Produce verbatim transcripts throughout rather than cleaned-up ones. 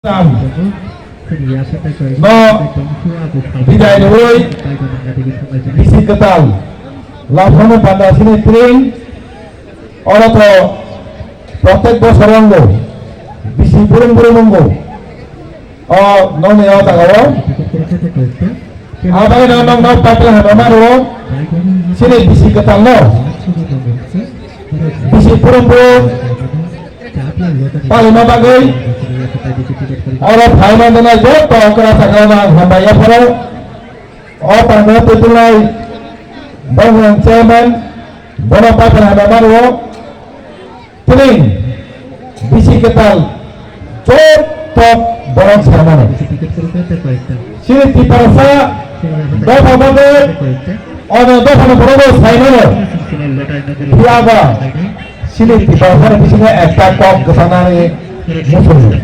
Tam. No bidai rwi bisi kwtal. Laphano banda sini tring. Oro to protek bosor wngo. Bisi burum burum wngo. O nokni o jaga o. Abagwi no nok nok pipeline hwnwi mano. Sini bisi kwtal no. Bisi burum burum. Palima bagwi oro phaimani joto okra sakao ang hambai yapharo. O pangno twitungnai bongni chairman bono pipeline hwnwi mano. Tini bisi kwtal joto borok samano. Sini Tiprasa dopha mate ono dophano borok saimano. Phiya ba sini Tiprasa ni bisingo ekta kok kwchanani muchungo.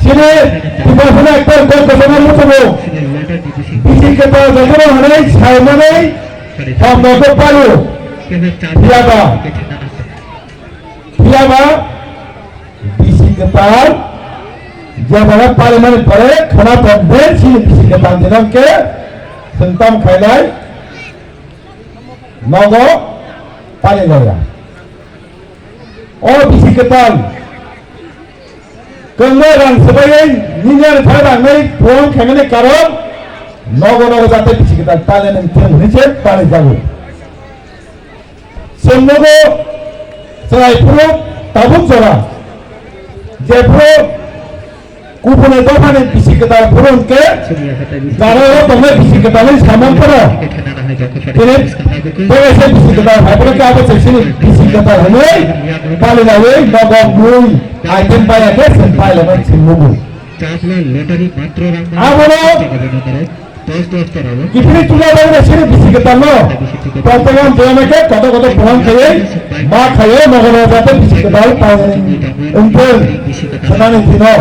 Sini Tiprasa ni ekta kok kwchanani muchungo. Bisi kwtal jotono hwnwi saimani hamno kok palu. Phiya ba Phiya ba bisi kwtal jebara palimani pore khana tong ben sini bisi kwtal dinam ke sengtam khailai nogo pali laya. O bisi kwtal kwngma rang sebai nini ani phai rang nai phone khaimani karon nogo nogo jate bisi kwtal pali nang theng hini che pali jago. Chwng nogo chwrai phuru tabuk jora. Jephuru kubuni dophani bisi kwtal phuru hwnkhe jara o tongnai bisi kwtalni samung phano tini bebese bisi kwtal hai phano khe abo se sini bisi kwtal hwnwi pali laiwi nogo mui item bai khe chwng pai lama chwng nugo. Abono Kiphilwi chula bagwi sini bisi kwtal no. Protegan jeyana khe koto koto program khaiwi ma khaiwi nogo nogo jate bisi kwtal tang wngthung sanani dino.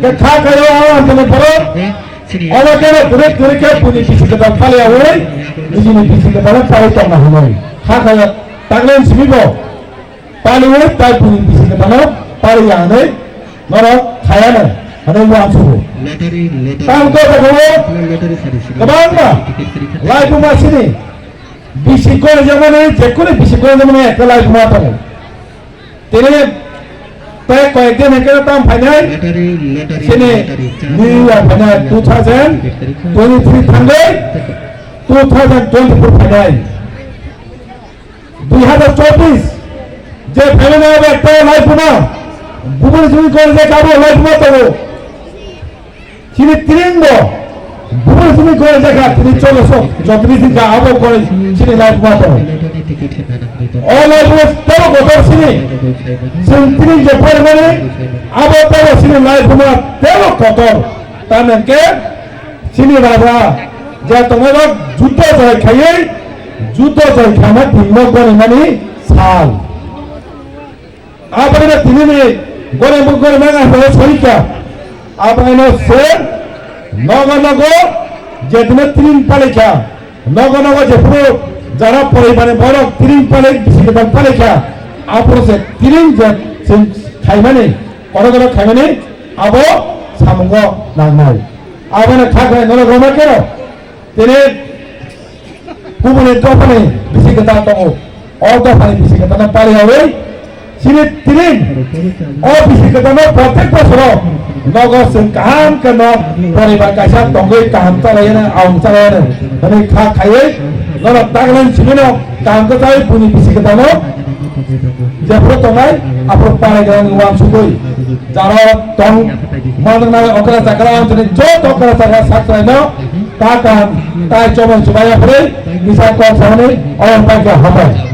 Khe kha khaio ang tini borok obo khe no kwrwi kwrwi khe bini bisi kwtal phaliyawi nijini bisi kwtal no phaliwi tongna hwnwi kha khaio. Taklen simi bo Paliwi tai bini bisi kwtalno paliya hwnwi norok khayano hwnwi uansukgo. Lottery, lottery. Tang kok kok Lottery sari sini. Kwbangma laibuma sini bisi koijakmani, jekunu bisi koijakmani ekta laibuma tongo. Tini tei koyekdin hwnkhe tam phainai. Lottery, lottery, sini lottery. New Year phainai two thousand twenty-three thangwi two thousand twenty-four phainai. Dui hazar chobbish je phaimani abo ekta laibuma, bubuni simi kore je kabo laibuma tongo. Chini tring bo, bubuni simi kore je kha, tini cholo sok, chotri sing kha abo kore chini laibuma tongo. O laibuma tebo kotor sini, sing tring je phaimani abo tebo sini laibuma tebo kotor. Tamni hwnkhe Chini raja je tongnai rok judo jai khaiwi, judo jai khaina tingno gwnimani sal. Aboni tini ni gwnimani gwnimani ang soi kha. Aboni se nogo nogo je dino tring palikha, nogo nogo jephuru jara poribani borok tring palik bisi kwtal palikha. Aphuru se tring je chwng khaimani, kotor kotor khaimani abo samungo nangnai. Aboni kha khe norok rwma khe rw. Tini kubuni dophani bisi kwtal tongo. O dophani bisi kwtalno pariyawi chini tini o bisi kwtalno protek bosoro nogo chwng kaham khe no poribar kaisa tongwi kaham chalaiyano, aung chalaiyano hwnwi kha khaiwi norok daglan simino kaham kwchai buni bisi kwtalno jephuru tongnai aphuru pariyawi uansugwi. Jaro tong manjaknai okra chakra ang tini joto okra chakra sakchai no ta kaham tai chobon chubaya phuri bisa kok sani orang paikha hambai.